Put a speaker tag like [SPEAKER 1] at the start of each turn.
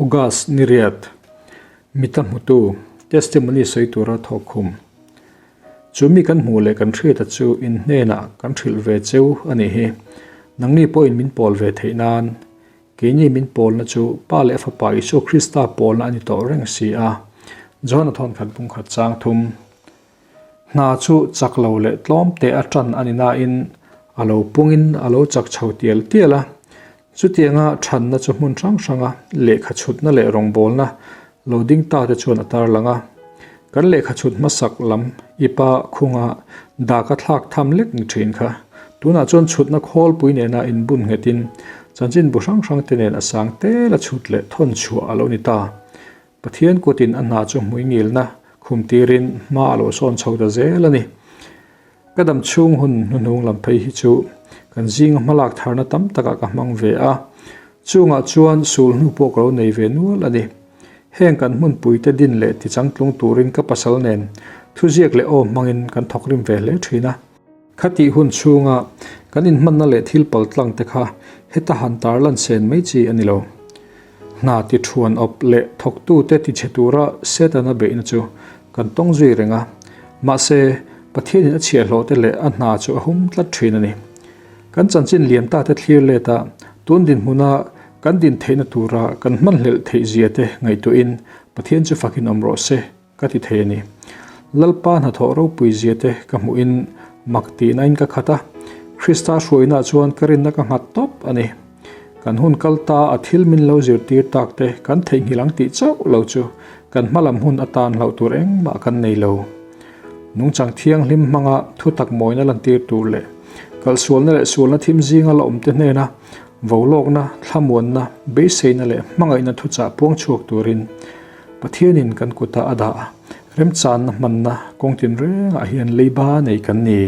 [SPEAKER 1] August ni riat, Mita hmutu, testimony sawi tura thawk khum. Chu mi kan hmuh leh kan hriata chu in hnenah kan hrilh ve cheu a nih hi. Nangni pawhin min pawl ve theih nan. Keini min pawlna chu Pa leh Fapa Isua Krista pawlna a ni tawh reng si a. Johana thawnkhat bungkhat chang thum. Hna chu chak lo leh tlawm teh a tan a ni nain a lo pungin a lo chak chho tial tial a. Chutianga thanna chu hmun hrang hranga lehkha chhutna leh rawngbawlna lo ding ta te chuan a tarlang a. Kan lehkha chhut hmasak lam ipa khunga daka thlak tham lek ni thin kha tunah chuan chhutna khawlpui nena inbun nghetin chanchinbu hrang hrang te nen a sang tela chhut leh thawn chhuah a lo ni ta. Pathian kutin a hna chu hmui ngilna khum tirin hma a lo sawn chho ta zel a ni. Ka dam chhung hun hnuhnung lam phei hi chu kan zinga hmalak tharna tam takah ka hmang ve a, chungah chuan sul hnu pawh ka lo nei ve nual a ni. Heng kan hmunpuite din leh tichangtlung turin ka pasal nen thuziak leh aw hmangin kan thawkrim ve hle thin a. Khatih hun chhunga kan inhmanna leh thil paltlang te kha heta han tarlan sen mai chi a ni lo. Hna ti thuan awp leh thawktute ti chhe tura Setana beihna chu kan tawng zui reng a, mahse Pathianin a chhiahhlawh te leh a hna chu a hum tlat thin a ni. Kan chanchin liam ta te thlir let a, tun dinhmuna kan din theihna tura kan hmanhlelh theih zia te ngaihtuahin Pathian chu fakin awm rawh se. Ka ti thei a ni. Lalpa hnathawh ropui zia te ka hmuhin mak tihna in ka khat a, Krista hruaina chuan ka rinna ka nghat tawp a ni. Kan hun kal ta a thil min lo zirtir tak te kan theihnghilh ang tih chauh lo chu kan hmalam hun atan hlauh tur engmah kan nei lo. Nungchang thianghlim hmanga thutak mawina lantir tur leh kalsualna leh sualna thim zinga la awmte hnena volawkna, thlamuanna, beiseina leh hmangaihna thuchah puang chhuak turin Pathianin kan kuta a dah remchanna hmanna kawng tinrengah hian leiba nei kan ni.